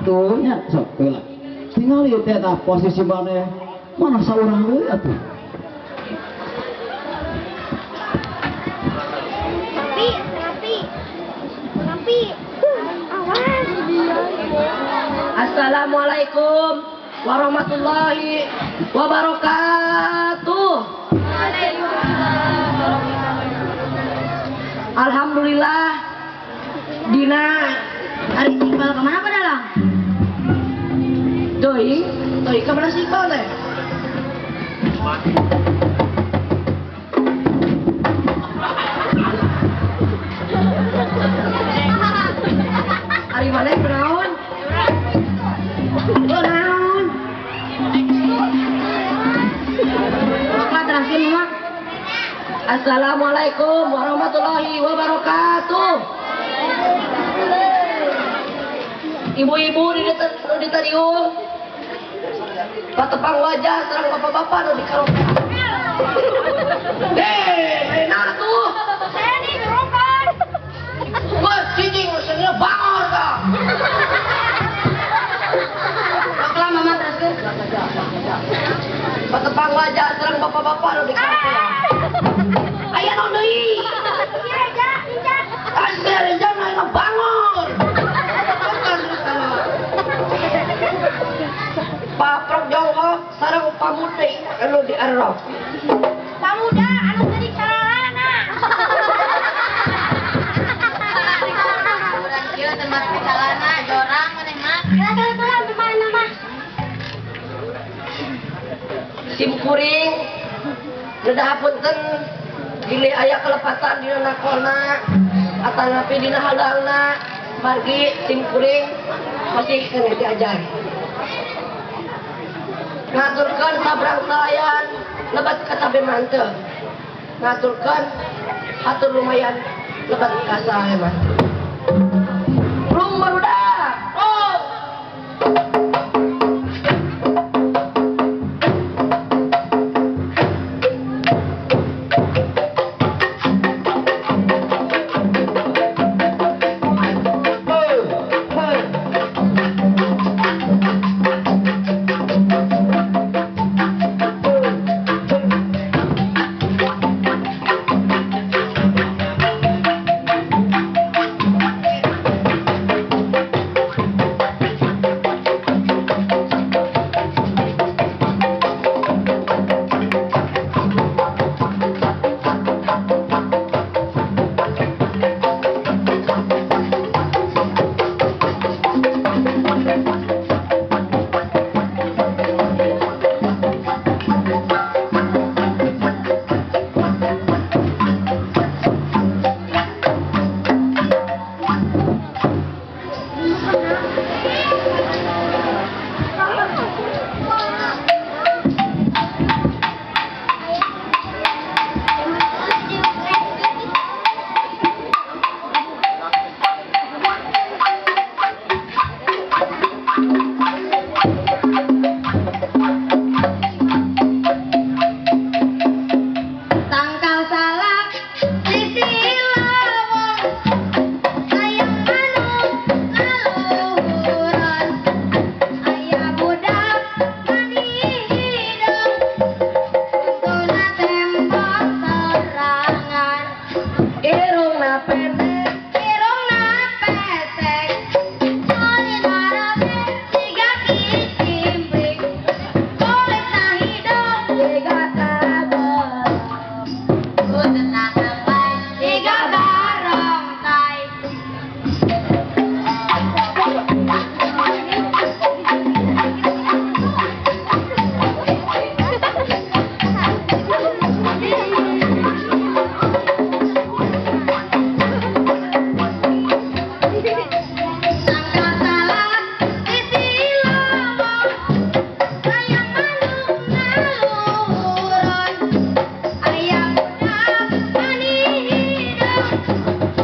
Atuh nya sok heula. Tingali teh tah posisi maneh mana saurang deui atuh. Rapi, rapi. Rapi. Awas. Assalamualaikum warahmatullahi wabarakatuh. Alhamdulillah dina Ari Iqbal kemana Pak Dalang? Doi, doi kemana sih Iqbal teh? Ari mana kunaon? Kunaon? Pak teraskeun mah. Assalamualaikum warahmatullahi wabarakatuh. Ibu-ibu di tadiung, patepang wajah terang bapak-bapak nu di karaoke. Deh, enak tuh. Saya nih gerokan. Wah, cicing maksudnya bangor tah. Sok lah mama teraskeun. Patepang wajah terang bapak-bapak nu di karaoke. Aya naon deui? Si Reja, Reja. Asli rencana enak bangor. Paprok jongkok sareng pamudi anu di arok. Pamuda anu tadi caralana. Urang kieu teu make calana jorang maneh mah. Kelah mana mah? Sim kuring nedah punten bilih aya kelepatan dina nakolna atanapi dina halangna margi sim kuring masih kena diajar. Ngaturkeun sabrang salayan lebat ka tabe manteu. Ngaturkeun hatur lumayan lebat ka saha manteu. Rung barudak. Oh. Tangkal salak sisi lawang hayang manuk ngaluhuran aya budak mani hideung untuna tembok sorangan Irungna pendek